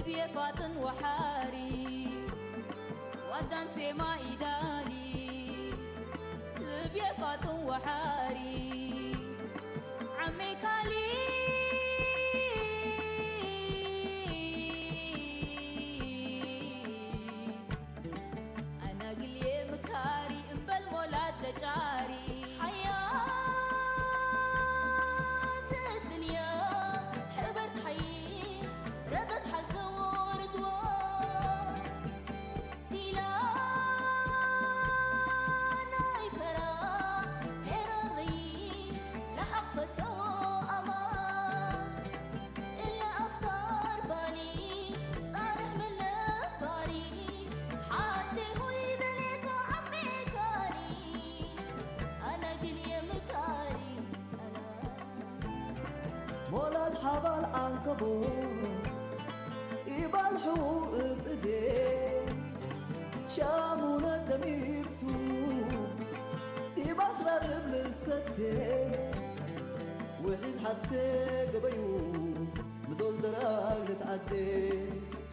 ልብየ ፋጥን ወሓሪ ዋዳም ሴማ ኢዳሊ ልብየ ፋጥን ወሓሪ ዓመይ ካሊ ኣናግልየ ምካሪ እምበል ሞላት ለጫሪ ሓያት እድንያ ሕበርት ሓይስ ረጠት ሓዘዎ ርድዋ ቲላ ናይ ፈራ ኤረሪ ለሓቕ ፈተዎ ኣማ እለ ኣፍካር ባኒ ጻርሕ ምን ነባሪ ሓቲ ሆይ ደሌካ ዓሜካኒ ኣነ ግን የምካሪ ኣነ ሞላል ሓባል ዓንከቦት ኢባል ሕዉ እብ እዴ ሻሙነ ደሚርቱ ኢባስራር እብ ልሰቴ ውሒዝ ሓቴ ገበዩ ምዶል ደራግ ልትዓዴ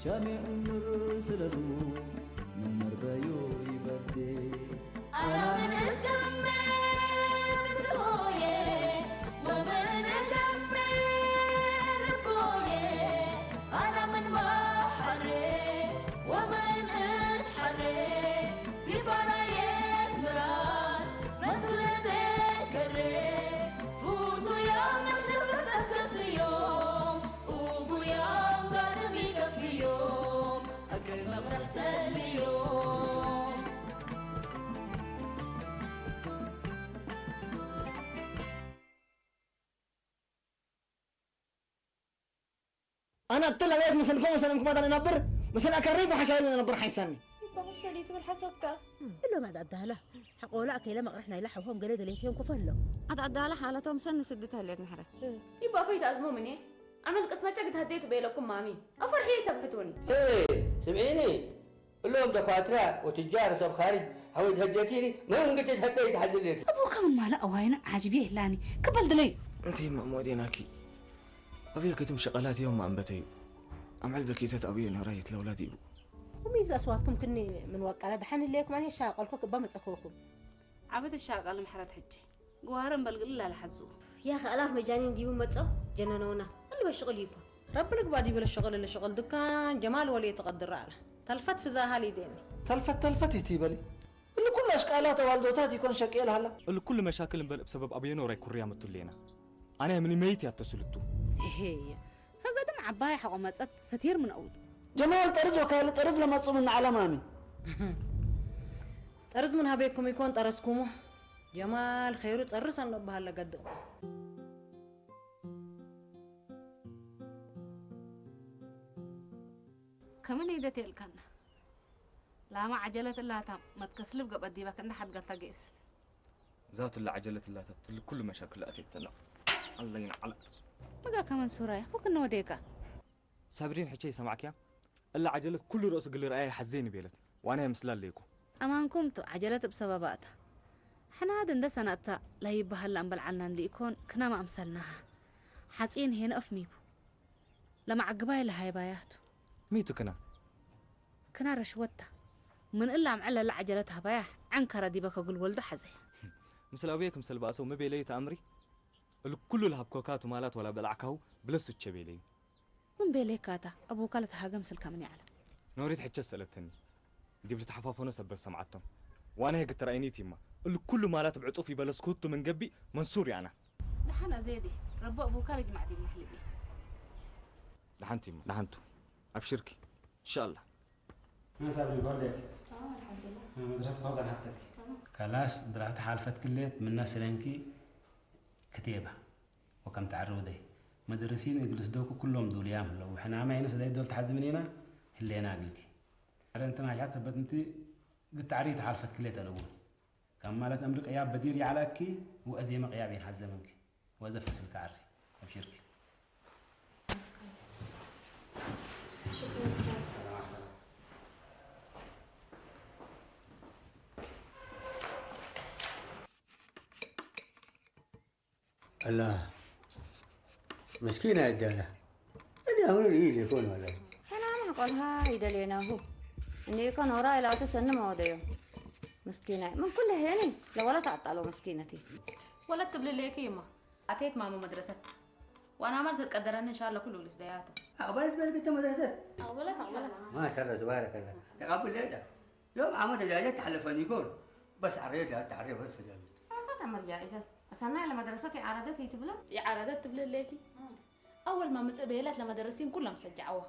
ሻሜ እምር ስለሉ ምን መርበዩ ይበዴ ኣና ምን እገሜ ብትሆዬ ወምን እገሜ ልቦዬ ኣና ምን ማሓሬ ወምን እትሓሬ ዲባናዬ ምራን መን ትልዴ ከሬ ፍቱያም ነፍሲ ተተስዮም እጉያም ጋድም ይከፍዮም ኣከይ መቕርሕ ተልዮም ኣነ ኣብቲ ለባየት መሰልኩም መሰለም ክማታ ንነብር መሰል ኣካረይቱ ሓሻይል ንነብር ሓይሳኒ ይባኹም ሰልዩ ትብል ሓሰብካ እሎም ኣት ኣዳህላ ሓቆላ ኣከይለ መቕርሕ ናይላ ሓውሆም ገለ ገሌትዮም ክፈሎ ኣት ኣዳህላ ሓለቶም ሰን ንስዲ ተህልየት ምሕረት ይባፎይ ተኣዝሞምን እየ ኣመል ቅስና ጨግት ሃደይቱ በይለኩም ማሚ ኣፈርሒ ተብሕቱኒ ስምዒኒ እሎም ደኳትራ ወትጃር ሰብ ካርጅ ሓወይ ትሀጀኪኒ መንግቲ ትሀደይ ትሓድልክ أبوك من مالا أواين عاجبي هلاني كبل دلي أنت ما موديناكي أبيك تم شغلات يوم ما أنبتي أم علبك يتت أبي نرايت لأولادي ومين أصواتكم كني من وقالة دحن الليكم أنا شاقلكم كبا متسكوكم ዓበተ ሻቃል ምሕረት ሕጂ ግዋረ እምበል ግልል ኣለ ሓዝኡ يا أخي ألاف مجانين ديبو متسو جننونا اللي بشغل يكون ረቢ ልግባ ዲበለ ሸቐል እለ ሸቐል ድካን ጀማል ወልየ ተቐድር ኣለ ተልፈት ፍዛሃል ኢደኒ ተልፈት ተልፈት ይትይበሊ እሊ ኩሉ ኣሽቃላት ኣዋልዶታት ይኮን ሸቅየ ልሃላ እሊ ኩሉ መሻክል እምበል እብ ሰበብ ኣብየኖ ራይ ኩርያ መቱሌና ኣነ ምኒ መይት ያተስልቱ ሄየ ከገድም ዓባይ ሓቆ መጸት ሰቲር ምን ኣውዱ ጀማል ጠርዝ ወካለ ጠርዝ ለመጹ ምን ዓለማሚ ጠርዝ ምን ሃቤኩም ይኮን ጠረዝኩሙ ጀማል ኸይሩ ጸርስ ኣኖ በሃለ ገድም ከመን ይደት የልካና ላማ ዓጀለት እላታ መትከስ ልብ ገበዲባ ክንዳ ሓድጋታ ገይሰት ዛቱ ለዓጀለት እላታ ትል ኩሉ መሻክል ኣትየተና ኣለይና ዓላ መጋ ከመን ሱራያ ወክነ ወዴጋ ሳብሪን ሕቸ ይሰማዕክያ እላ ዓጀለት ኩሉ ርእሱ ግሊ ረኣየ ሓዘይኒ ቤለት ዋና የምስላ ኣለይኩ ኣማንኩም ቱ ዓጀለት እብ ሰበባ እታ ሕናድ እንደ ሰናእታ ላይበሃል ኣንበልዓልና እንዲ ኢኮን ክናማ ኣምሰልናሃ ሓጺን ሄነ ኣፍሚቡ ለማዕግባይ ለሃይባያቱ ሚቱ ክና ክና ረሽወታ ምን እላ ኣምዕል ለላ ዓጀለት ሃባያ ዓንካራ ዲበ ከግል ወልዱ ሓዘያ ምስል ኣቡየ ክምሰል ባእሰው ምቤለዩ ተኣምሪ እልኩሉ ለሃብኮካ ትማላት ወላ በላዕካሁ ብለሱቸ ቤለዩ ምን ቤሌካታ ኣቡካ ለተሃገም ስልካ ምን ይዓለም ኖሪት ሕቸ ሰለተኒ ዲብ ልትሓፋፈኖ ሰበት ሰምዓቶም ዋና ህግ ትራእይኒት ይማ እልኩሉ ማላት ብዕጡፍ ይበለስኩቱ ምን ገቢእ መንሱር ያና ደሓን ኣዘየዲ ረቦ ኣቡካ ረጅማዕ ዲብ ናሕልቢ ደሓንቲ ይማ ደሓንቱ ኣብሽርኪ እንሻላ መሳብ ይጎርደክ መድረት ከውዛን ሓተትኪ ከላስ ድራህቲ ሓልፈት ክሌት ምና ስለንኪ ክቴባ ወከም ተዓርውደይ መደረሲን እግልስ ዶኩ ኩሎም ዱልያም ህለው ሕናማ ይንስ ደይ ዶል ተሓዝምን ኢና ህሌና እግልኪ ረንትና ሻት ሰበት እንቲ ግታዕሪ ተሓልፈት ክሌት ኣለውን ከም ማለት እምሪ ቅያብ በዲር ይዓላኪ ወእዜመ ቅያብ ይንሓዘምንኪ ወዘ ፈስል ከዓሪ ኣብሽርኪ الله مسكينة يا الدالة أنا هنا الإيد يكون ولا ቆልሃ ይደሌናሁ። እኒኮ ኖራ ኢላቱ ሰኒ መወደዮ። መስኪናይ። ምን ኩሉ ሄኒ ለወለት ኣጣሎ መስኪነቲ። ወለት ትብሊ ሌኪ ይማ። ኣቴት ማሙ መድረሰት። ዋና ማር ተትቀደረኒ እንሻላ ኩሉ ልስ ደያቶ። أقبلت بلكة مدرسة. أقبلت، أقبلت. ما شاء الله تبارك الله. تقبل ليلة. يوم عمود الجاية تحلفني يقول. بس عريت لا تعرف ولا سجلت. أصلا أمر جائزة. أصلنا على مدرستي عرضت يتبلو. يعرضت تبلو ليكي. أول ما متقبلت لمدرسين كلهم سجعوها.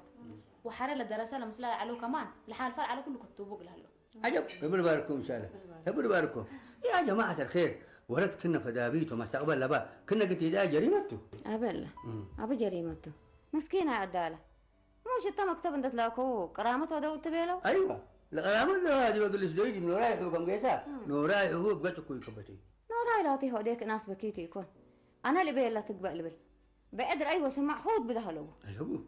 وحرى لدرسة لمسلا علو كمان. لحال فرع على كل كتبوك لهلو. عجب، ربنا يبارككم إن شاء الله. ربنا يبارككم. يا جماعة الخير، ولد كنا فدابيته ما استقبل لبا، كنا قلت إذا جريمته. أبلا. مم. أبو جريمته. مسكينة عدالة. مش أنت مكتب أنت تلاقوه، كرامته ودو تبيله؟ أيوة. لقرامة له هذه وقلش دويد من وراي حكم قيسا. مم. نوراي حقوق قتل كوي كبتي. نوراي لا تيهو ديك ناس بكيتي يكون. أنا اللي بيلا تقبل بل. بعد رأي وسمع حوت بدهلو. ألبو.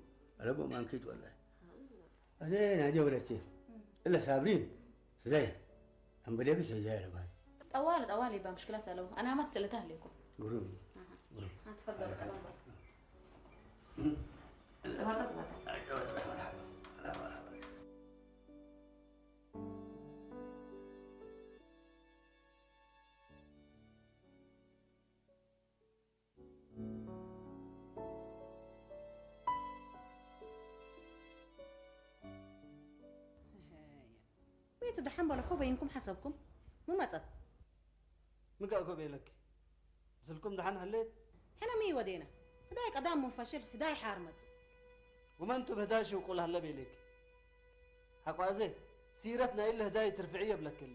ألبو ما أنكيت والله. أزين، أجي ولدتي. إلا صابرين. زي. أم بليك شي زي لبان. ጠዋሊ ጠዋሊ ይባ ምሽክላት ኣለዉ። ኣና መሰለታ ኣለኩም። ግሩም። ግሩም። ኣትፈርዶ። ተባታ ተባታ። ቤቱ ደሓን በለፎ በይንኩም ሓሰብኩም ምመጸት። ምጋእ ኮ ቤለኪ። ምስልኩም ደሓን ሃሌት? ሕነ ሚ ወዴና። ህዳይ ቀዳም መንፈሽል፣ ህዳይ ሓር መጽእ። ወመንቱ ብህዳይ ሽውቁል ሃለ ቤሌኪ። ሓቋዘ፣ ሲረት ናይ እለ ህዳይ ትርፍዒ የብለክሊ።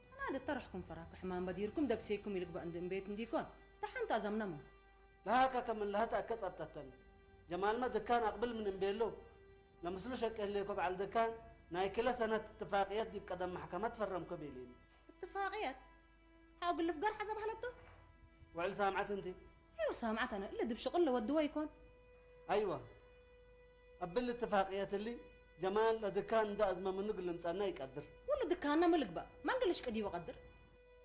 ሰናድ እተረሕኩም ፈራኩ ሕማም በዲርኩም ደግሴኩም ይልግበእ እንዲ እምቤት እንዲኮን። ደሓን ተኣዘምነሞ። ለሃካ ከም ለሃት ኣከ ጸብጠተን። ጀማልመ ድካን ኣቅብል ምን እምቤሎ። ለምስሉ ሸቂ ህሌኮ በዓል ድካን፣ ናይ ክለ ሰነት እትፋቅየት ዲብ ቀደም ማሕከመት ፈረምኮ ቤሌኒ። እትፋቅየት? ሓው ግልፍ ገርሓ ዘባህለቶ? ውዕል ሳምዓት እንቲ? ኣይወ ሳምዓት ኣነ፣ እለ ድብ ሽቅል ለወድወ ይኮን? ኣይወ። እብል እትፋቅየት እሊ፣ ጀማል ለድካን እንዳ እዝመ ምኑ ግልምጸና ይቀድር። ወሉ ድካና ምልግባእ፣ መንግልሽ ቅዲቡ ቀድር?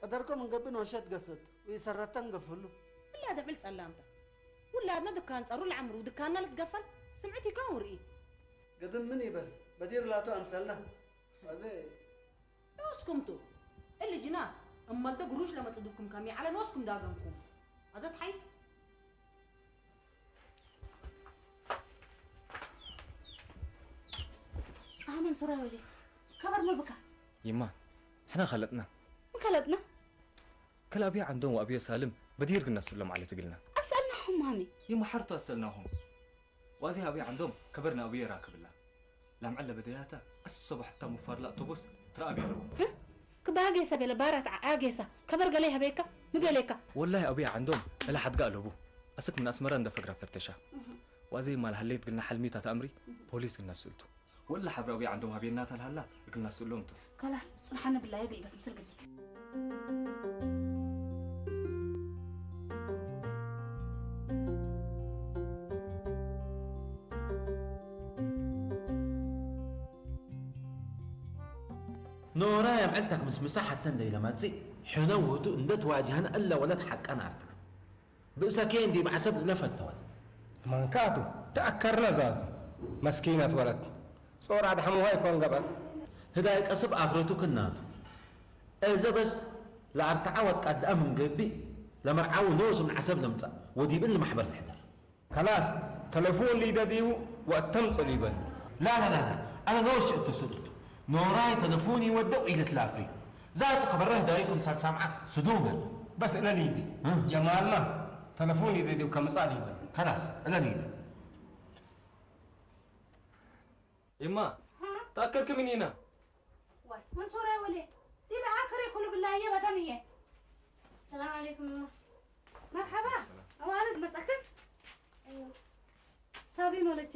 ቀደርኮ ምን ገብን ወሸት ገሰት፣ ወይሰረተን ገፍሉ። እላ ደብዕል ጸላምታ። ውላድና ድካን ጸሩ ለዓምሩ፣ ድካና ልትገፈል፣ ስምዕት ይኮን ውርኢ። ገድም ምን ይበል፣ በዲር ላቱ ኣምሰልና። ኣዘ ኖስኩም ቱ፣ እሊ ጅና፣ እመልደ ግሩሽ ለመጽድኩም ከም ይዓለ ኖስኩም ዳገምኩም። ኣዘ ትሓይስ? ኣህ መንሱር ኣይወልየ፣ ከበር መብካ። ይማ፣ ሕና ከለጥና። ምከለጥና? ከል ኣብየ ዓንዶም ወኣብየ ሳልም በዲር ግነሱሎም ዓለ ትግልና። ኣሰልናኹም ማሚ። ይማ፣ ሓርቶ ኣሰልናኹም። ዋዚ ኣብየ ዓንዶም ከበር ንኣብየ ራክብላ። ላምዐለ በደያታ ኣሶ ባሕታ ሙፋርላ ኣቶቡስ ትረኣቢ ኣለዎ። ህ? ክበሃ ጌሳ ቤለ ባራት ዓ-፣ ዓ ጌሳ። ከበር ገለ ይሃበየካ? ምቤለካ? ወላሂ ኣብየ ዓንዶም እለ ሓድጋ ኣለቡ። ኣስክ ምን ኣስመራ እንደ ፈግራ ፈተሻ። እህ። ዋዚ ማል ሃሌት ግልና ሓልሚታ ተኣምሪ፣ እህ። ፖሊስ ግልና ስእልቱ። ወላ ሓብራዊ ዓንዶም ሃቤና ተልሃላ እግልና ስእሎም ቱ። ከላስ፣ ጽንሓኒ ብላይ ግልበስ ምስል ግልበስ። ኖራ የምዕልታ ክምስምሳ ሓተ እንደይለመጽእ፣ ሕነ ውህቱ እንደትዋጅሃን እለ ወለት ሓቀን ኣርታ። ብእሰ ኬን ዲብ ዓሰብ ለፈተወት። መንካቱ ተኣከርነ ዛቱ መስኪነት ወለት ጾር ኣድሐምዋ ይኮን ገበር። ህዳይ ቀስብ ኣክረቱ ክናቱ። እዘ በስ ለኣርትዓ ወትቃድአ ምን ገብእ ለመርዓዊ ኖሱ ምን ዓሰብ ለምጻእ ወዲብ እሊ ማሕበር ልሕደር። ከላስ ተለፉን ሊደ ዲቡ ወእተምጽኡ ሊበል። ላ ላ ላ ላ፣ ኣነ ኖሽ እተሰልቱ ኖራይ ተለፉን ይወደው ኢልትላኩይ ዛቱ ከበረህ ዳይኩም ሳልሳምዓ ስዱገል። በስ እለ ሊዲ እ? ጀማልና ተለፉን ይደድብ ከምጻ ሊበል። ከላስ እለ ሊዲ። ይማ፣ ተኣከልክ ምን ኢና? ዋይ፣ መንሱር ኣይወልየ። ዲበ ኣክር ይኩሉ ብላየ በተምየ። ሰላም ዓለይኩም እማ። መርሓባ። ሰላም። ኣዋልድ መጻክን? ኣይዋ። ሳብሪን ወለቼ።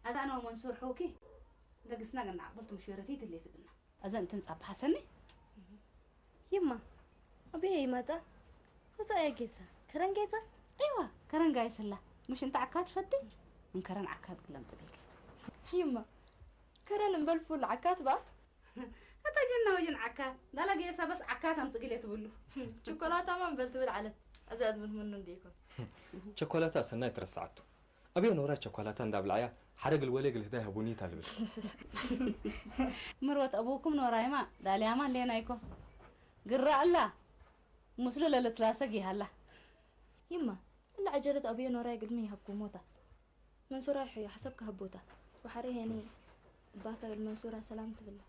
ኣዛና ወመንሱር ሑኪ። ደግስና ገና ዓቅብልቱ ምሽወረቲ ትሌት ግና። ኣዘ እንትን ጻብ ሓሰኒ? ይማ፣ ኣበይ ይመጻ? ፎቶ ኣያ ጌሳ? ከረን ጌሳ? ኣይዋ፣ ከረን ጋይስላ። ምሽ እንተ ዓካት ፈቲ? ምን ከረን ዓካት ግለም ጽገይክት። ይማ፣ ከረን እምበል ፉል ዓካት ባ? ኣታ ጅና ወጅን ዓካት። ዳላ ጌሳ በስ ዓካት ኣምጽግሌ ትብሉ። ቸኮላታማ እምበል ትብል ዓለት። ኣዘ ኣድምት ምኑ እንዲኩም። ቸኮላታ ሰናይ ትረስዓቱ። ኣብዮ ኖራ ቸኮላታ እንዳብላዕያ ሓደ ግል ወለ ግል ህዳይ ሃቡኒ ታልብል። ምሮት ኣቡኩም ኖራይማ ዳልያማ ሌናይኮ ግራ ኣላ ምስሉ ለለትላሰግ ይሃላ። ይማ እላ ዐጀለት ኣብዮ ኖራይ ግልሚ ይሃብኩሞታ። መንሱራ ይሕዮ ሓሰብ ከህቦታ። ወሓረ ሄኒ ባካ ግል መንሱራ ሰላም ትብላ።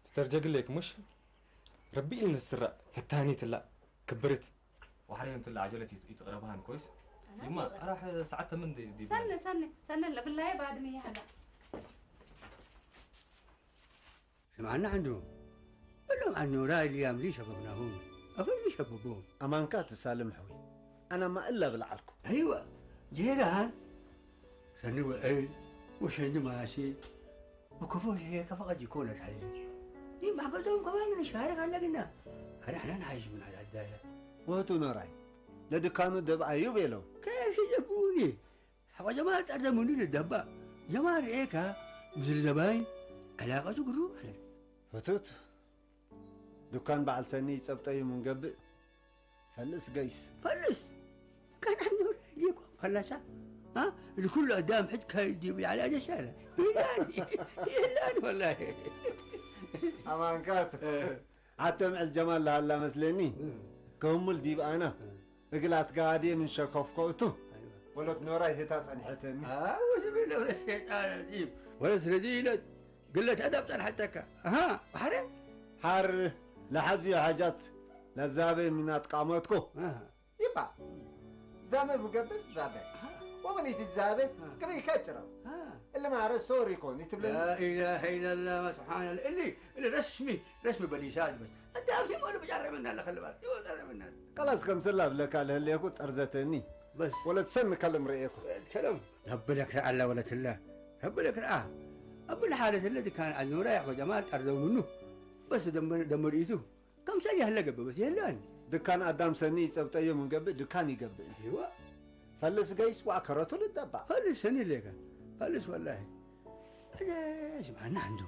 ትተርጀግለይክ ሙሽ ረቢ ኢል ንስራ ፈታኒትላ ክብርት። ወሓረ እንትን ለዓጀለት ይትቕረብሃን ኮይስ። ይማ ራሕ ሰዓት ተምን ዲ ሰነ ሰነ ሰነ ለብላየ ባድሚ ይሃላ። سمعنا عنه. قل لهم عنه راي الأيام لي شببناهم. أخي لي شببوهم. ኣማንካ ትሳልም ሕዊ ኣናማ እላ ብልዓልኩ። أيوة. جيران. سني والعيد وسني ماسي. وكفو هيك فقط يكون الحي. دي محبتهم كمان نشارك على قلنا. هذا احنا نعيش من على الدايرة. وهتو نوراي. لدكانو دب أيوب يلو. كيف يدبوني؟ ሓዋ ጀማል ጠርዘ ምኑ ልደባ ጀማል ርኤካ ምስሪ ዘባይ ዕላቀቱ ግሩ ማለት። ፍቱት ዱካን በዓል ሰኒ ይጸብጠዩ ምንገብእ ፈልስ ገይስ ፈልስ ከናን ኖር ሊኮም ከላሳ ها እዚ ኩሉ ኣዳም ሕጅ ካይድ ይብል على جشالة ይላን ይላን والله ኣማንካት ዓተም ዕል ጀማል ለሃላ መስለኒ ከህሙል ዲብ ኣና እግል ኣትጋዴ ምን ሸከፍኮ እቱ ወለት ኖራይ ህታ ጸንሐተኒ። أعوذ بالله من الشيطان الرجيم. ወለስ ረዚለት ግለት ኣዳብ ጸንሐተካ። ኣሃ፣ ባሕረ? ሓር ለሓዝዮ ሓጃት ለዛበ ምን ኣትቃመትኮ። ኣሃ። ይባ ዛመ ብገብር ዛበ ወምን ይትዛበ ግብይ ከጭረው። እልማ ረሶር ይኮን ይትብለኒ። لا إله إلا الله سبحان الله. እሊ እሊ ረስሚ ረስሚ በሊሳት በስ ኣዳም ሂሞሉ ብጫረመና ለኸልባል ይወጠረመና። ከላስ ከምስላ ብለካ ለህሌኩ ጠርዘተኒ በስ ወለት ሰን ከልም ርኤኩ። ከለም ረቢ ለክ ረኣላ ወለትላ ረቢ ለክ ረኣ። ኣብል ሓለትለ ድካን ኣዝኖራ ያኮ ጀማል ጠርዘው ምኑ በስ ደመ- ደመርኢቱ ከምሰል ያህለ ገበ በስ የለን ድካን ኣዳም ሰኒ ይጸብጠዮ ምንገብእ ድካን ይገብእ። ይዋ ፈልስ ገይስ ወኣከረቱ ልደባ። ፈልስ ሰኒ ሌካ ፈልስ ወላሂ። ኣደ ስምዓና ዓንዱ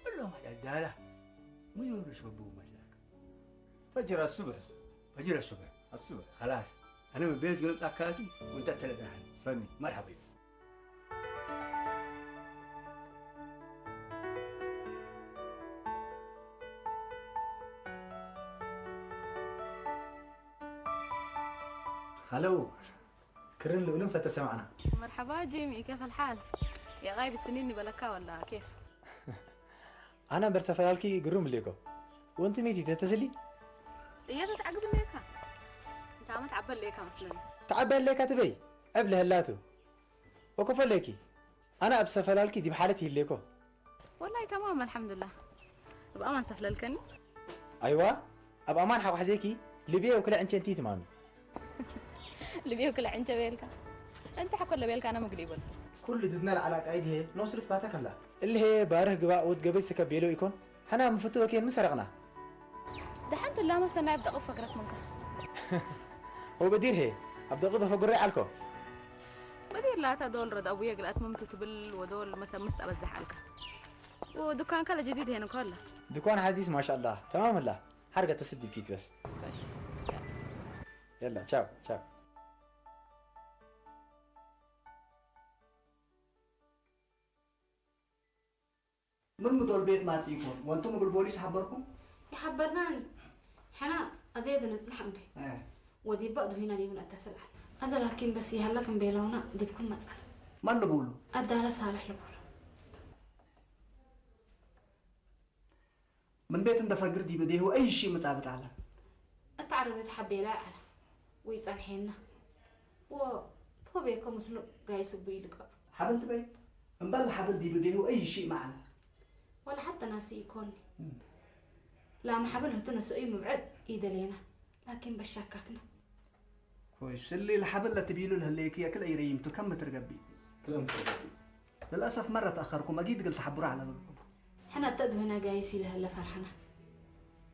እሎም ኣዳዳላ ምዩርሽ በብኡ መስላክ ፈጅር ኣሱብሕ ፈጅር ኣሱብሕ ኣሱብሕ خلاص ኣነ ቤት ገልጽ ኣካላቱ ወንታ ተለጥናሃል ሰኒ መርሓባ እዩ هلو ክርን ልኡልን ፈተሰማዕና። مرحبا جيمي، كيف الحال؟ يا غايب السنين بلكا ولا كيف؟ ኣና እምበር ሰፈላልኪ ግሩም እሌኮ። ወንቲ ሚቲ ተተስሊ? እየተ ተዓግብ እሌካ። እንተ ዓመት ዓበ እሌካ መስለኒ። ተዓበ እሌካ ትበይ? ዕብ ለህላቱ። ወኮፈ እሌኪ። ኣና ኣብ ሰፈላልኪ ዲብ ሓለት ይህሌኮ። ወላሂ ተማም ኣልሓምዱላህ። ብኣማን ሰፍለልከኒ። ኣይዋ ኣብ ኣማን ሓቋሕዜኪ ልብየ ወክለ ዕንቸንቲ ትማሚ። ልብየ ወክለ ዕንቸ በየልካ። እንተ ሓኮለ በየልካ ኣነ ምግሊ ይበል። ኩሉ ድትነ ለዓላ ቃይድ ሄ ኖስርት ባተ ከላ። እልሄ ባርህ ግባእ ወድ ገበይ ስከ ቤሎ ኢኮን ሓና ምፍትወ ኬን ምሰረቕና። ደሓን ትላመ ሰናይ ኣብ ደቕብ ፈግረት መንካ። ወበዲር ሄ ኣብ ደቕብ ፈግሮ ይዓልኮ። በዲር ላታ ዶል ረድ ኣቡየ ግልኣት መምቱ ትብል ወዶል መሰምስት ኣበዛሕ ኣልካ። ودكانك الجديد هنا كله. دكان عزيز ما شاء الله، تمام الله. حرقة تصدي بكيت بس. يلا، تشاو، تشاو. من مدول بيت ما تيكون وانتم مقول بوليس حبركم؟ يحبرناني. حنا أزيد نتنحم به. ايه. ودي بعض هنا لي من التسلع. أزل حكيم بس يهلك مبيلونا ديبكم مزال. ما اللي بولو؟ أدالا صالح لبولو. من بيت اندفقر دي بديه أي شيء متعبت على. التعربت حبي لا على. ويصالحينا. و توبي كمسلو قايس بيلقى. حبلت بي؟ مبل حبل دي بديه أي شيء معنا. ولا حتى ناسي يكون. لا محبل هتو نسوي مبعد إيدلينا. لكن بشككنا. كويس اللي الحبل لا تبيلو الهليكي أكل أي ريم تكم ترقبي. كلام ترقبي. للأسف مرة تأخركم أكيد قلت حبرة على بالكم. حنا تدهنا قايسي لهلا فرحنا.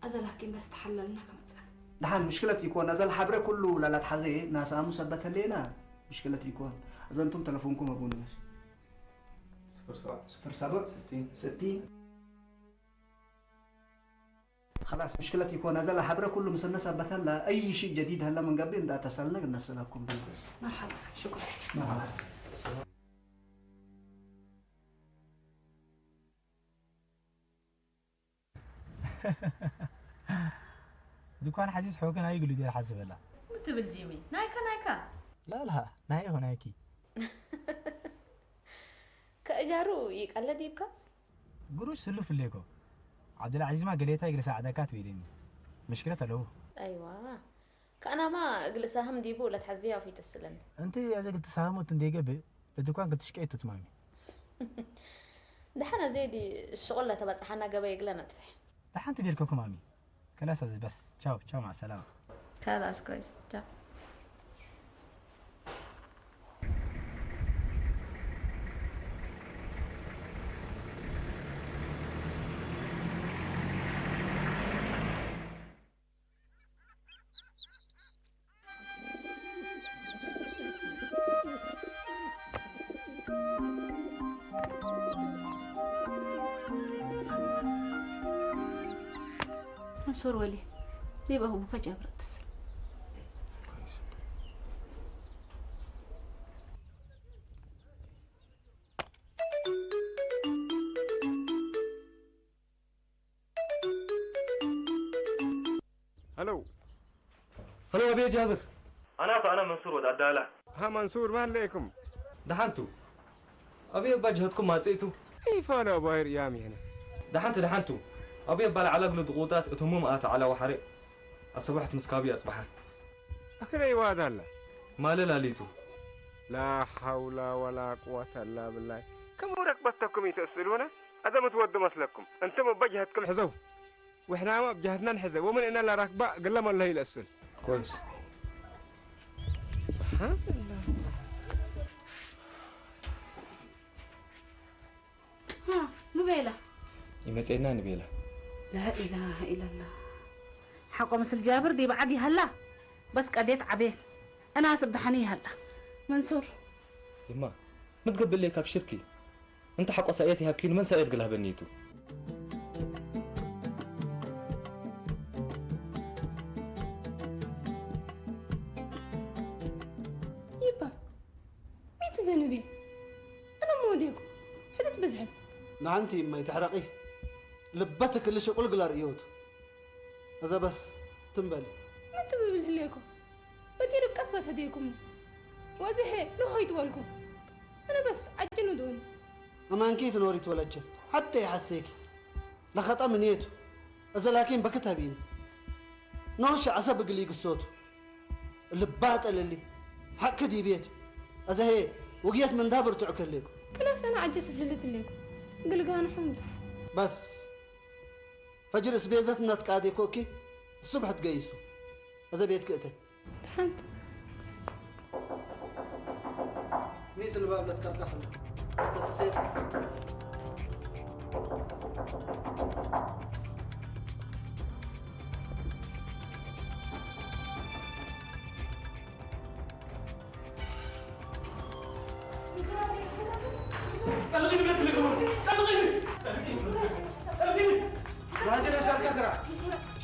أزل حكيم بس تحللنا كما تسأل. دحان مشكلة يكون أزل حبرة كله لا لا تحزي ناس أمو سبت لينا مشكلة يكون. أزل أنتم تلفونكم أبونا بس. صفر سبعة. صفر سبعة. ستين. ستين. خلاص، مشكلة يكون أزل حبرة كله مسنسة بثلا، أي شيء جديد هلا من قبل إن أتصلنا نسألكم. مرحبا، شكرا. مرحبا. ድኳን ሓዚስ ሑክን ኣይግሉ ድየ ሓስበላ። ምትብል ጂሚ፣ ናይካ ናይካ። ላላ፣ ናይ ኢኹ ናይኪ። ከእጃሩ ይቀለድ ይብካ? ግሩሽ ስሉፍ እሌኮ። ዓብዱልዓዚዝማ ገሌታ ይግልሳ ዓደካ ትቤለኒ። ምሽክለት ኣለዉ። ኣይዋ። ከኣናማ እግልሳህም ዲቡ ለትሓዝያ ፊትስልን። እንቲ ያዘግል ትሳህሙት እንዴገብእ፣ ለድኳን ክትሽቀይቱ ትማሚ። ደሓን ኣዘይዲ ሽቁል ለተበጽሓና ገበ የግለ ነጥፍሕ። ደሓን ትቤልኮ ክማሚ። ከላስ ኣዚ በስ። ቻው፣ ቻው፣ ማዕ ሰላማ። ከላስ ኮይስ፣ ቻው። መንሱር ወሊ፣ ዘይባሁ ቡካ ጃብር እትስል። هلو. هلو أبي جابر. أنا فأنا منصور ود عدالة. ها منصور، ما عليكم؟ دحنتو. أبي أبا جهتكم ما تسيتو. كيف أنا أباير يامي هنا؟ دحنتو دحنتو. أبي أبا على قلو ضغوطات أتمم آت على وحري. الصبح تمسكابي أصبحان. أكل أي واد الله. ما للاليتو. لا حول ولا قوة إلا بالله. كم ركبتكم يتأصلون؟ هذا متود مسلكم. أنتم بجهتكم حزو. وإحنا ما بجهتنا نحزو. ومن إنا لا ركبة قل ما الله يلأسل. كويس. سبحان الله. ها، مبيلة. يمتعنا نبيلة. لا إله إلا الله. حقو مثل جابر دي بعد يهلا. بس قديت عبيت. أنا أسب دحني هلا. منصور. يما، ما تقبل لي كاب شركي. أنت حق سايت يهبكين من سايت قلها بنيتو. يبا. ميتو ذنبي. أنا موديكو. حدت بزعل. ንዓንቲ እማይ ተሕረቒ ልበትክ ልሽቁልግላ ርእዮት እዛ በስ ትንበል ምን ትብብል ህሌኮ በጊር ቀስበት ህዴኩም ወዝሄ ልሆይት ወልኩ እነ በስ ዓጅኑ ዱን ኣማንኪ ትኖሪት ወለቸ ሓተ ይሓሴኪ ለኸጠ ምንየቱ እዘ ላኪን በክት ሃቢኒ ነውሸ ዓሰብ እግል ይግሶቱ ልባ ጠለሊ ሓቂ ዲብየት ኣዘሄ ውግየት ምንዳ ብርቱዕ ከሌኩ ክላስ ኣነ ዓጀ ስፍልልት እሌኩ ግልጋንሑ እንቱ በስ ፈጅር እስቤዘት እናትቃዴ ኮኪ እሱብሕ ትገይሱ እዘ ቤት ክእተ ተሓንት ሚእቲ ልባብ ለትከልከፍና እስከ ትሴት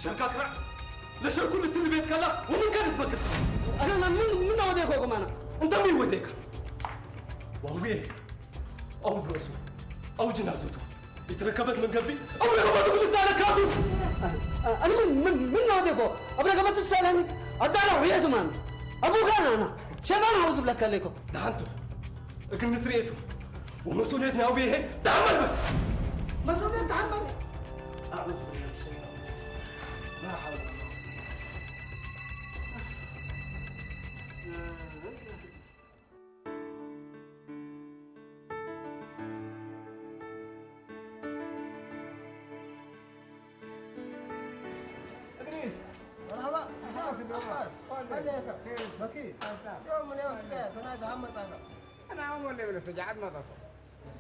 ሸርካክራ ለሸርኩ ልትል ቤት ከላ ወምን ከደት በቅስ أنا من من أوديكم أنا أنت مين وديك وهو أو بأسو أو جنازته يتركبت من قلبي أو لقبته لسانك كاتو أنا من من من أوديكم أبرا قبت السلامي أدانا وحيد مان أبو كان أنا شبان أعوذ بالله كليكم دهنتو أكن نتريتو ومسؤوليتنا وبيه تعمل بس مسؤولية تعمل أعوذ بالله من الشيطان الرجيم لا حول ولا قوة مرحبا كيف الأمور؟ عليك بكي يوم من يوم سكاية سنة دعم مسانا أنا أول لي بلس جعلنا ضفر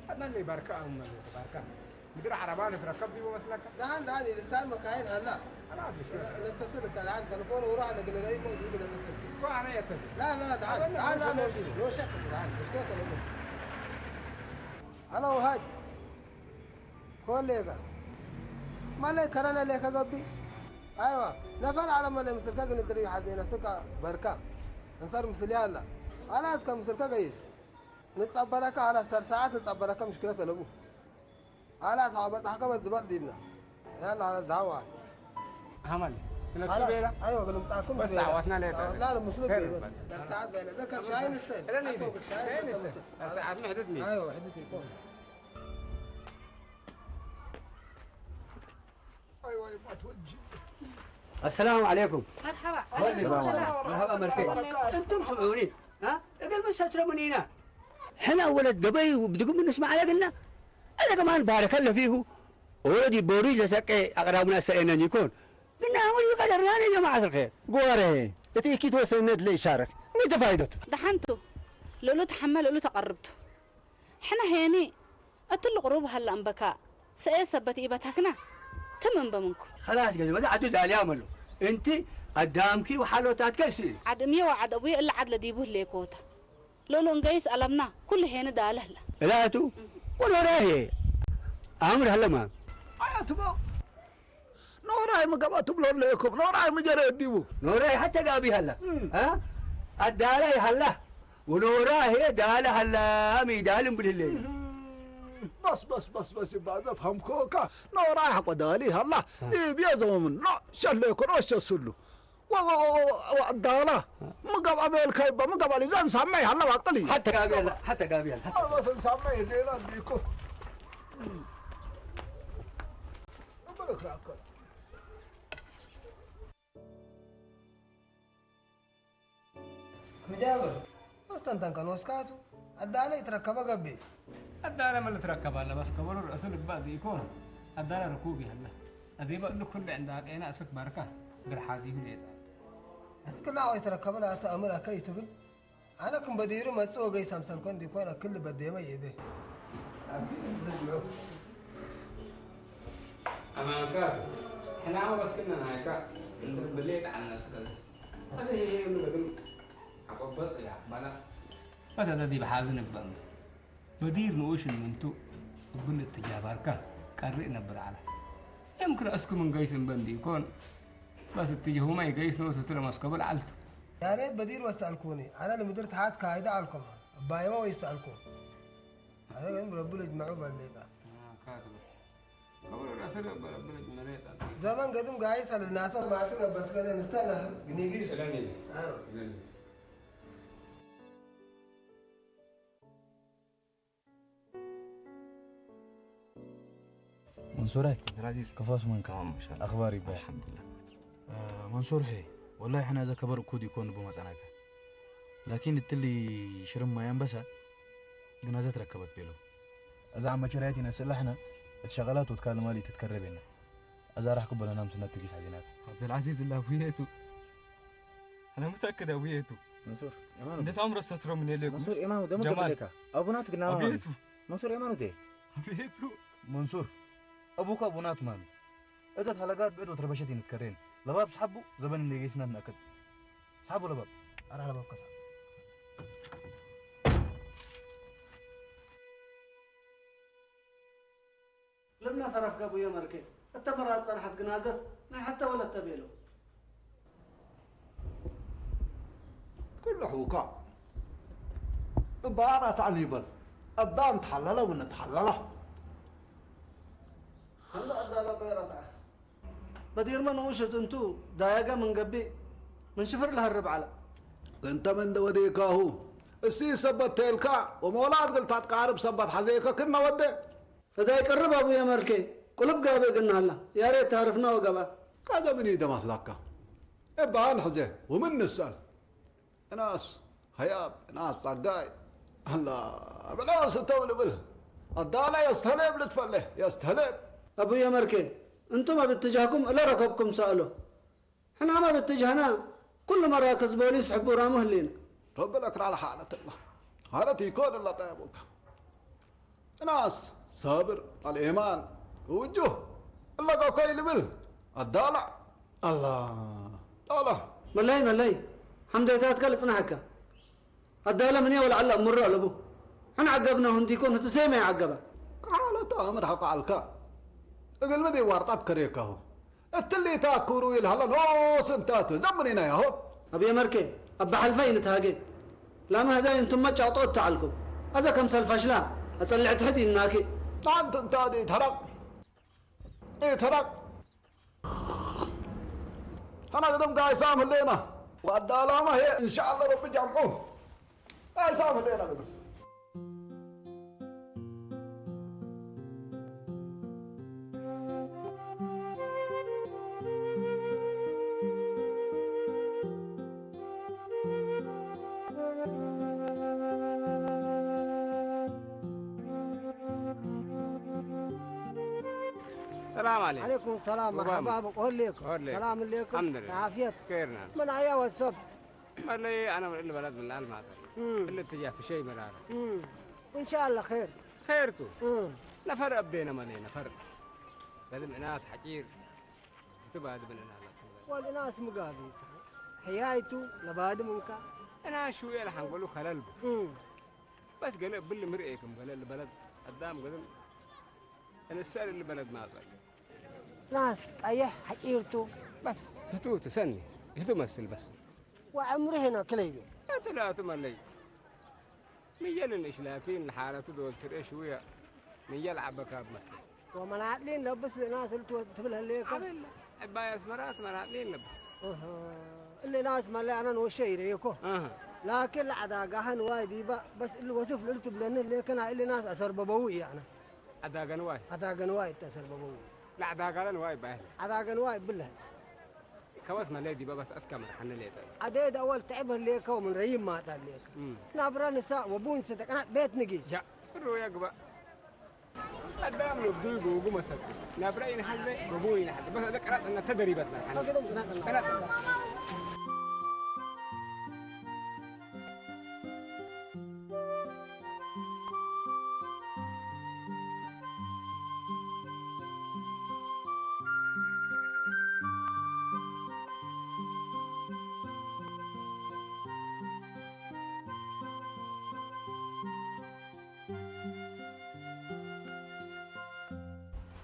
أنا اللي باركة أم اللي باركة مدير عربان في ركب دي بس لك دعان دعان لسان مكاين هلا خلاص مش كده نتصل الآن تلفون وراح لقنا لا يموت يقول نتصل كو أنا يتصل لا لا دعان دعان دعان لو شك دعان مشكلة الأمور أنا وهاج Koolleega. Malee karana leeka gabbi. ኣይዋ፣ ነፈር ዓለም መለ ምስልካ ግን እድሪ ሓዜና ስካ በርካ። እንሳር ምስል ያላ። ኣላስ ከምስልካ ገይስ። ንጸበረካ ኣላ ሰር ሰዓት ንጸበረካ ምሽክለት በለቡ። ኣላስ ሓው በጻሕካ በዝበጥ ዲብና። ያላ ኣላስ ዳዋ። ሓማል። ክነሱ ኣላስ፣ ቤላ። ኣይዋ፣ ክንምጻኩም በስ ቤላ። ዳዕዋትና ለየት ኣላ። ኣላ ምስል ሄር ቤላ። በል። ሰር ሰዓት በለ። ዘከር ሻይ ንስተል። እለኒ ኣቶ ሻይ ሻይ ንስተል። ንስተል። ኣስተ ዓት ምሕደት ኒ። ኣይዋ፣ ሕድት ይኮን። ኣይዋ፣ ይማት ወጂ። السلام عليكم. مرحبا. وعليكم السلام. مرحبا مرحبا. انتم سمعوني. ها؟ اقل من سترة من هنا. حنا ولد قبي وبدكم من نسمع عليك لنا. انا كمان بارك الله فيه. ولدي بوري لسكي اقربنا سئنا يكون. قلنا هو يقدر يعني يا جماعة الخير. قوري. اتيكيت وسند لي شارك. مين تفايدته؟ دحنتو. لولو تحمل لولو تقربتو. ሕና ሄኒ እትሉ ቅሩብ ሃላ እምበካ ሰኤ ሰበት ኢበታክና ትም እምበ ምንኩ። خلاص ገለ በዛ ዓዱ ዳልያ መሉ። እንቲ ኣዳምኪ ወሓሎታት ከሲ። ዓድ እምየ ወዓድ ኣቡየ እለ ዓድ ለዲቡ ህሌ ኮታ። ሎሎ እንገይስ ኣለምና ኩሉ ሄኒ ዳለ ህላ። እላቱ ወኖራሄ ኣምር ሃለማ። ኣያትቦ ኖራይ ምገባ ትብሎ ኣለኩም። ኖራይ ምጀረ ዲቡ። ኖራይ ሓተ ጋቢ ሃላ። እም። አ? ኣዳላ ይሃላ። ወኖራሄ ዳላ ሃላ። ሚዳል እምብልህለ። እም። በስ፣ በስ፣ በስ፣ በስ ይባል ዘፍሃምኮካ። ኖራይ ሓቆ ዳሊ ሃላ። አ። ዲብ የዘሙምን ኖ ሸለኮ ኖ ሸስሉ። ወ-፣ ወ-፣ ወ-፣ ወ-፣ ወ-፣ ዳላ። አ። ምገባ በልካ ይባ፣ ምገባ ሊ ዘን ሳመይ ሃላ ዋቅጥሊ። ሓተ ጋቢ ሃላ፣ ሓተ ጋቢ ሃላ። ኣልበሰን ሳመይ ሌላ ዲኩ። እም። እምበለክ ላከል። ምጃብር፣ መስተንተን ከልወስካቱ፣ ኣዳለ ይትረከበ ገብእ። ኣዳለ መለ ትረከባለ፣ በስ ከበሩ ርእሱ ልባ ዲኮ፣ ኣዳለ ርኩብ ይሃለ። ኣዜበ እሉ ኩሉ ዕንዳ ቀና እስክ ባርካ፣ ድር ሓዚሁ ሌጣ። እስክላ ወይ ትረከበ ላተ ኣምር ኣከ ይትብል፣ ኣነ ክም በዲሩ መጽእ ወገይ ሰምሰልኮን ዲኮን ኣክል በዴመ ይእቤ። ኣማንካ፣ ሕና ወስክና ናይካ፣ እንድር ብሌት ዓና ስከል። ኣነ ይሄ ምን ግን ኣቆበጽ ያ፣ ባላ። ፈተተ ዲብ ሓዝን እበም። በዲር ንኡሽን ምንቱ እብል እትጃባርካ ቀሪ ነብር ዓላ። የምክን እስኩ ምን ገይስ እምበ እንዲ ይኮን። በስ እትጅሁማ ይገይስ ነው ስትለ መስከበል ዓልቱ። ያሬት በዲር ወሰአልኩኒ። አነ ለምድር ተሓት ካይደ አልኩም። እባይማ ወይሰአልኩም። አነ ግን ረቡ ለጅመዑ በሌጣ። ዘመን ገድም ጋይስ አልናሰ ማጽ ገበስ ገደ ንስተለ ግኒጊስ። ስለኒ። አዎ። ስለኒ። መንሱራይ፣ ራዚዝ። ከፋስ መን ከማን ማሻ ኣኽባር ይባል። ኣልሓምዱሊላህ። አ፣ መንሱር ሄ፣ ወላሂ ሕና ዘከበር እኮ ዲኮን ብመጸናካ። ላኪን እትሊ ሽርም ማይ ኣንበሳ ግናዘ ትረከበት ቤሎ። እዛ መቸራየት ይነስእላ ሕና፣ እቲ ሸቐላት ወትካል ማሊ ትትከረብ የና። እዛ ራሕ ክበለና ምስነት ትጊስ ሓዚናት። ዓብደልዓዚዝ እላ ኣቡየቱ። ሕና ሙተክድ ኣቡየቱ። መንሱር፣ የማኑ። እንዴት አምሮ ሰትሮ ምን የለ መንሱር፣ የማኑ ደሞ ጀማል። ተበለካ። ኣቡናት ግና ማሚ። ኣቡየቱ። መንሱር፣ የማኑ ቴ። ኣቡየቱ። መንሱር፣ ኣቡካ ኣቡናት ማሚ። እዛ ታለጋት ብዕድ ወትረበሸት ይንትከሬን። ለባብ ስሓቡ፣ ዘበን እንደ ጌስና ንኣክል። ስሓቡ ለባብ። ኣራ ለባብ ከሳ። ልብና ሰረፍ ገቡየ መርኬ። እተ መራ ጸንሐት ግናዘት ናይ ሐተ ወለተ ቤሎ። ኩሉ ሕውካ እባ ኣራታዕኒ ይበል። ኣዳም ተሓለለ እውን ተሓለለ። እንዶ ኣዳሎ ቆይ ራትዓ። በዲርመ ንኡሽት እንቱ ዳየገ ምን ገቢእ ምን ሽፍር ለሀርብ ዐለ። እንተ ምን ደወዴካሁ እሲ ሰበት ተልካ ወመውላት ገልታት ቃርብ ሰበት ሐዜከ ክነ ወደ። እዳ ይቀርብ ኣቡየ መልኬ ቁልብ ጋቤ ግና ኣላ ያሬት ታርፍና ወገባ። ካዘ ምን ይደማስላካ እባህል ሕዜ ወምን ንሰል። እናስ ሀያብ እናስ ጸጋይ ኣላ ብለው ስተው ልብል ኣዳላ የስተሌብ ልትፈለ የስተሌብ። ኣቡየ መልኬ እንቱም ኣብ እትጃህኩም እለ ረከብኩም ሰእሎ። ሕናማ ብትጅህና ኩሉ መራክዝ ቦሊስ ሕቡራሙ ህሊና። ረቢ ለክራለ ሓለት እላ። ሓለት ይኮን እላ ጠያቡካ። እናስ ሳብር፣ ኣልኤማን፣ ውጁህ፣ እላ ቆኮይ ልብል፣ ኣዳላ፣ ኣላ፣ ጣላ። መለይ፣ መለይ፣ ሓምደይታትካ ልጽናሕካ። ኣዳለ ምን ወላ ዓላ እምሮ ኣለቡ። ሕን ዓገብና ሁንዲኮ ንትሴመ ዓገባ። ቃለት ኣምር ሓቋ ዓልካ። እግል ምድ ዋርጣት ከሬካሁ። እትሊ ታኩሩ ይልሃላ ኖስ እንታቱ ዘምኒና ያሆ። ኣብ የመርኬ፣ ኣብ ባሕልፋይ ንትሃጌ። ላማ ህዳይ እንቱም መጫውጦ እተዓልኩም። ኣዘ ከም ሰልፋሽላ፣ ኣጸልዕ ትሕት ይናኪ። ኣንቱ እንታዲ ተራቕ። ተራቕ። ኣና ገደም ጋይሳም ህሌና። ዋዳ ላማ ሄ፣ እንሻኣላ ረቢ ጃምዑ። ጋይሳም ህሌና ገደም። ሰላም عليكم. عليكم السلام، مرحبا بك. هون ليكم. هون ليكم. سلام عليكم. الحمد لله. عافية. خيرنا. من عيا والسب. والله أنا من اللي بلد من الآن ما أدري. مم. اللي اتجاه في شيء مرارة. مم. إن شاء الله خير. خيرته. مم. نفر أبينا مالي نفر. بلد ناس حقير. تبعد من الآن. والناس مقابل. حيايته لبعد منك. أنا شوية لحنقوله خلل. مم. بس قال بل مرئيكم قال البلد قدام قدم. أنا السؤال اللي بلد ما أصل. ناس قيح حقيرته. بس هتو تسني. هتو مثل بس. وعمره هنا كليو. ثلاثة ملي. ميال الإشلافين الحالة دول ترى شوية. ميال عبكاب مثل. ومناطلين لبس ناس اللي تو-، تبلها ليك. عباية أسمرات مناطلين لبس. أها. اللي ناس ملي أنا نوشي ريكو. أها. لكن العدا قهن وايد يبا، بس اللي وصف لقلت بلن اللي كان اللي ناس أسر ببوي يعني. عدا قنواي. عدا قنواي تسر ببوي. لا، عدا قلن واي باهي. عدا قنواي بالله. كواس ما ليدي بابا أسكا مرحنا ليتا. عديد أول تعبه ليك ومن ريم ما أتى ليك. مم. نابرا نساء وبون صدق، أنا بيت نجيس. يا، الرؤيا قبا. قدام لو بدو يقو، يقو مسك. نابرا ينحل، بابو ينحل. بس هذا قرأت أن تدريبات ما حنا. ما قدمت ناقل. قرأت.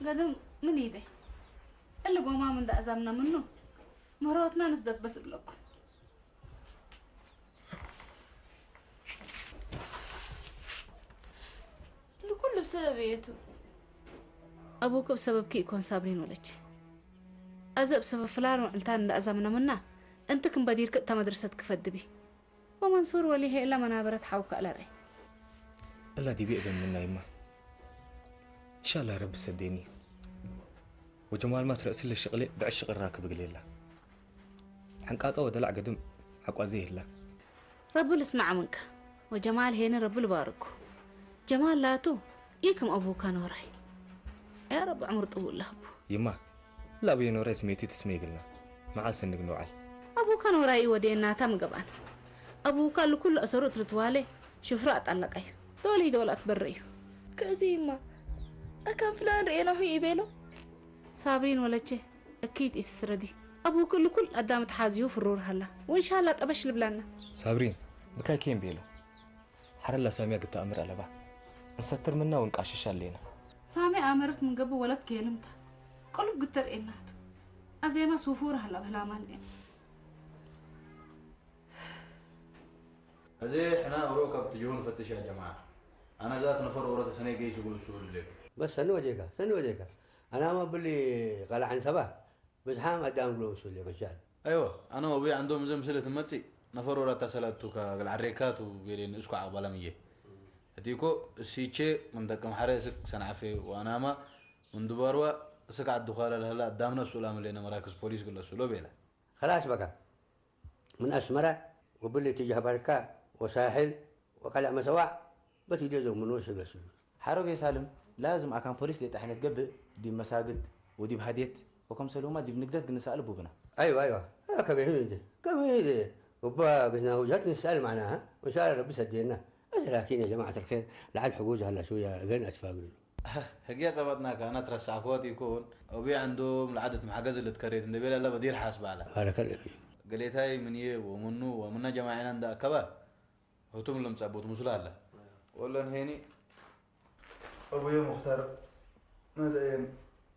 قدم من إيدي. اللي قوما من ده أزامنا منه. مراتنا نزدت بس لكم. ንኩሉ ብሰበብ እየቱ። ኣቡኪ ብሰበብኪ ይኮን ሳብሪን ወለች። ኣዘ ብሰበብ ፍላር ምዕልታን እንዳኣዛምና ምና፣ እንት ክም በዲርክ እታ መድረሰት ክፈድቢ። ወመንሱር ወሊሄ እላ መናበረት ሓውካ እለረይ። እላ ዲቢ እገን ምና ይማ። ኢንሻላህ ረቢ ሰዴኒ። ወጀማል ማት ረእስለ ሽቕሌ ብዕሽቕ ራክብ እግሌላ። ሓንቃቃ ወደላዕ ገድም ሓቋ ዘይህላ። ረቢ ልስማዕ ምንካ ወጀማል ሄኒ ረቢ ልባርኩ። ጀማል ላቱ ኢክም ኣቡካ ኖራይ። ያ ረቢ ዕምር ጥቡእ ለህቡ። ይማ፣ ላብየ ኖራይ ስሜቱ ትስሜ ይግልና። መዓል ሰንግ ንውዓል። ኣቡካ ኖራይ ወደየናታ ምገባን። ኣቡካ ልኩሉ ኣሰሩ እትልትዋለ ሽፍራ ኣጣለቀዩ። ዶሊ ዶል ኣትበረዩ። ከዚ ይማ፣ ኣካን ፍላን ርኤናሁ ይቤሎ። ሳብሪን ወለቼ፣ እኪት ኢስስረዲ። ኣቡክ ልኩል ኣዳም ተሓዝዩ ፍሩር ሃላ። ወንሻላ ጠበሽ ልብላና። ሳብሪን፣ ብካይ ኬን ቤሎ። ሓረላ ሳሚያ ግታ ኣምር ኣለባ። እንሰትር ምና ወንቃሽሽ ኣለና። ሳሚ ኣመርት ምንገቡ ወለት ኬልምታ። ቅሉብ ግተር ኤናቱ። ኣዜማ ሱፉር ሃላ ብህላማን ኤም። እዚ ሕና ኦሮ ካብ ትጅሁ ንፈትሽ ያ ጀማዓ። ኣነ ዛት ነፈር ኦሮ ተሰነይ ገይሱ ጉልሱ ዝብል። በስ ሰኒ ወጀካ፣ ሰኒ ወጀካ። ኣናማ ብሊ ቃልዓን ሰባ ብዝሓም ኣዳም ግሎ ውሱ ሌ ከሻል። ኣይወ፣ ኣነ ወቢ ዓንዶም እዚ ምስለ ትመጽእ ነፈር ኦሮ ኣታ ሰላቱ ካ ገልዓሬካቱ ቤሌ ንእስኩ ዓቕባላም እየ። እቲ እኮ እሲቼ መንጠቅም ሓረ እስክ ሰንዓፌ ወኣናማ ምንድባርዋ እስክ ዓዲ ኳላ ለህላ ኣዳምና ሱላ ምሌነ መራክዝ ፖሊስ ግለሱሎ ቤላ። خلاص بقى. من أسمرة وبلي اتجاه بركة وساحل وقلع مسواع، بس يدي زو من وش بس. ሓረጎ የሳልም ላዝም ኣካን ፖሊስ ሌጣ ሕነት ገብእ ዲብ መሳግድ ወዲብ ሃድየት ወከምሰልሁማ ዲብ ንግደት ግንሳእ ልቡብና። أيوة، أيوة. آه، كم هي دي؟ كم هي دي؟ وبا قلنا وجهات نسأل معناها، وإن شاء الله ربي سدينا. بس لكن يا جماعة الخير، لعل حقوق هلا شوية غير أتفاقلوا. ህግያ ጸባጥናካ፣ ኣና ትረሳዕክዎ ትይኮን፣ ኦቢ ዓንዶም ለዓደት መሓገዝ ልትከሬት እንደ ቤላ ለበዲር ሓስ ባላ። ባረከለ ፊክ። ገሌታይ ምን ዬ ወምኑ ወምና ጀማዒና እንደ ኣከባ፣ ህቱም ለምጻቦት ሙስላ ኣላ። ወለን ሄኒ፣ ኦቡየ ሙኽተር፣ መተኤን፣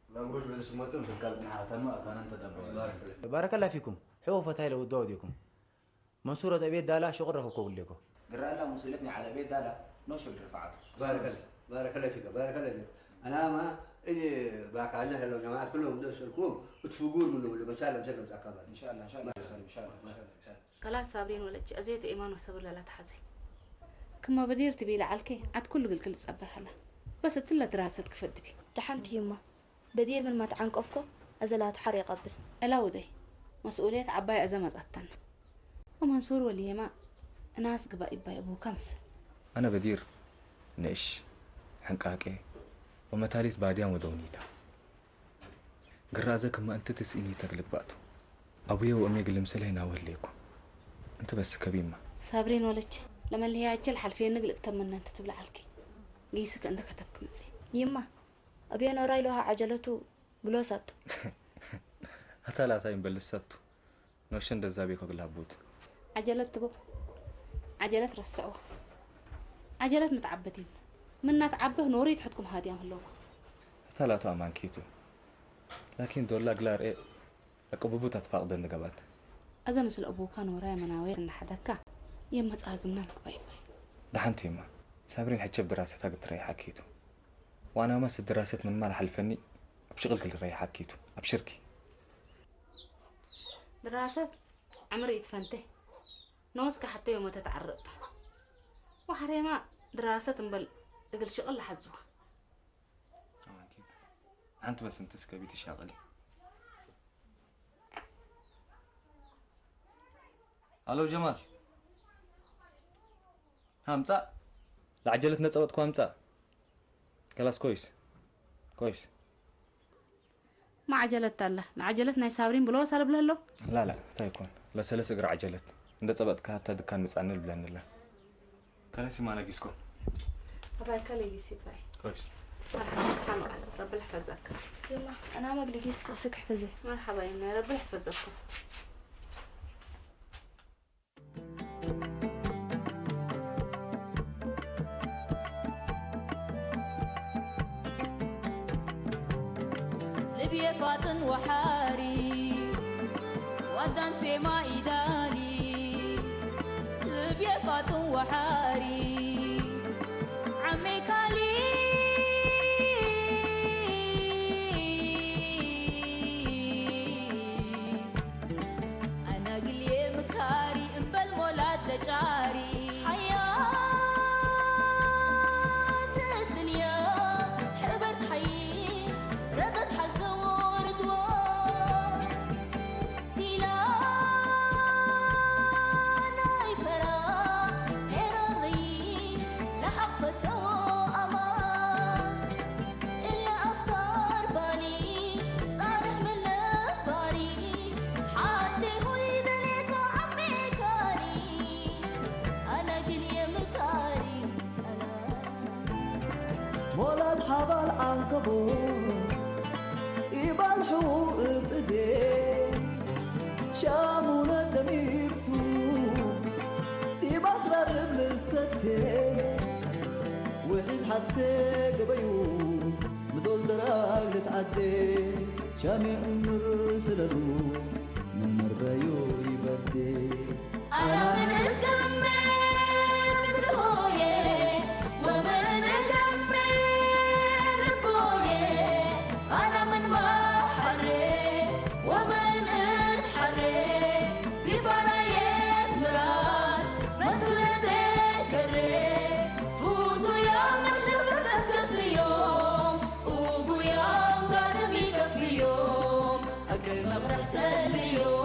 መብሩሽ በዚ ስሞትን ፍቃድ ንሓታማ ኣታናን ተደበረ። ባረከላ ፊኩም። ሕዎ ፈታይ ለውዶ ወዲኩም። መንሱር ወደ ቤት ዳላ ሸቁር ረኸብኮ ጉሌኮ። ግራ ኣላ መስኡልየት ናይ ዓለ ቤት ዳላ ኖ ሸግር ርፋዓቱ። ባረከላ፣ ባረከላ ፊካ፣ ባረከላ ፊካ። ኣናማ እኔ ባካለ ሄሎ ጀማዓት ኩሎም ደስ ልኩም እትፍጉር ምን ወደ በቻለ ምሰለ ምጻካባ። ኢንሻአላህ፣ ኢንሻአላህ፣ ኢንሻአላህ፣ ኢንሻአላህ። ከላስ ሳብሪን ወለች፣ እዘየት ኤማን ወሰብር ለላ ተሓዘ። ክማ በዲር ትቤለ ዓልከ፣ ዓድ ኩሉ ግልግል ትጸበር ሃላ። በስ እትለ ድራሰት ክፈት ትቤ። ደሓንቲ ይማ፣ በዲር ምን ማትዓንቀፍኮ፣ እዘ ላቱ ሓር የቐብል። እላ ውደይ፣ መስኡልየት ዓባይ እዘ መጻተና። ወመንሱር ወልየማ፣ እናስ ግባ ይባይ እቡካ ምስል። ኣነ በዲር፣ ንእሽ፣ ሕንቃቄ፣ ወመታሊት ባድያን ወደውኒታ። ግራ እዘ ክማ እንት ትስኢኒ ተግልባቱ። ኣቡየ ወእሜ ግልምስለ ይናወሌኩ። እንት በስ ከቢማ። ሳብሪን ወለች፣ ለመለያቸል ሓልፌ ንግልቅ ተመና እንት ትብለ ዓልኪ። ጊስክ እንደ ከተብክ ምጽ። ይማ፣ ኣብዮ ኖራይ ለውሃ ዓጀለቱ ብሎሳቱ። ኣታ ላታ ይንበልሳቱ። ኖሸ እንደዛ ቤኮ ግላቡት። ዓጀለት ትቦ። ዓጀለት ረስዕዋ። ዓጀለት ምትዓበት ይም። ምናት ዓበህ ኖሪ ትሕትኩም ሃድያም ህለዋ። ኣታ ላቱ ኣማንኪቱ። ላኪን ዶላ ግላር ኤ ኣቅብቡት ኣትፋቅደን ንገባት። ኣዘ ምስል ኣቡካ ኖራ የመናዊ እናሓደካ የመጻግምና ንግባይ ባይ። ደሓንቲ ይማ። ሳብሪን ሕቸብ ድራሰታ ግትረይ ሓኪቱ። ዋናማ ስድራሰት ምን ማል ሓልፈኒ ኣብ ሽቅልግል ረይ ሓኪቱ። ኣብ ሽርኪ። ድራሰት ዕምሪ ይትፈንተ። ነወስከ ሓቶ የሞ ተትዓርቕ። ወሓሬማ ድራሰት እምበል እግል ሽቕል ለሓዝዋ። ሓንቲ በስ እንትስ ከቢት ይሻቕል። ኣሎ ጀማል። ሃምጻ። ለዓጀለት ነጸበጥኩ ሃምጻ። ከላስ ኮይስ። ኮይስ። ማ ዓጀለት ኣላ? ንዓጀለት ናይ ሳብሪን ብሎ ሳል ብለሎ። ላላ፣ እንታይ ይኮን? ለሰለስ እግር ዓጀለት። እንደ ጸበጥካ ሃታ ድካን ምጻኒ ልብለኒ ኣላ። ከለሲ ማለ ጊስኮ። ኣባይ ከለ ጊሲ ባይ። ኮይስ። መርሓባ፣ ሓኑ ኣለ፣ ረቢ ልሕፈዘካ። የማ፣ ኣና መግዲ ጊስኮ ስክ ሕፈዘ። መርሓባ፣ የማ፣ ረቢ ልሕፈዘካ። ልብየ ፋጥን ወሓሪ፣ ዋዳም ሴማ ኢዳሊ። ልብየ ፋጥን ወሓሪ፣ ዓመይ ካሊ። ኣና ግልየ ምካሪ እምበል ሞላት ለጫሪ። ሓያት እድንያ ሕበርት ሓይስ ረጠት ሓዘዎ ርድዎ። ቲላ ናይ ፈራ ኤረሪ ለሓፈተዎ ኣማ። እለ ኣፍካር ባሊ ጻርሕ ምን ነባሪ ሓንቲ ሆይ ደሌኮ ዓሜካኒ ኣነ ግን የምካሪ ኣነ ሞላድ ሓባል ዓንከቦት ኢባልሑ እብዴ ሻሙነ ደሚርቱ ኢባስራ ልብልሰቴ ውሒዝ ሓቴ ገበዩ ምዶል ደራግ ልትዓዴ ሻሜ እምር ስለሉ ምመርበዩ ይበዴ። أنا من الدم من هوية ومن الدم من بوية. أنا من بحري ومن اتحري ديبانا يمران من تلدي كري فوتو يا مشرفتك يوم وبو يوم قادم يكفي يوم أكل مغرح تلي يوم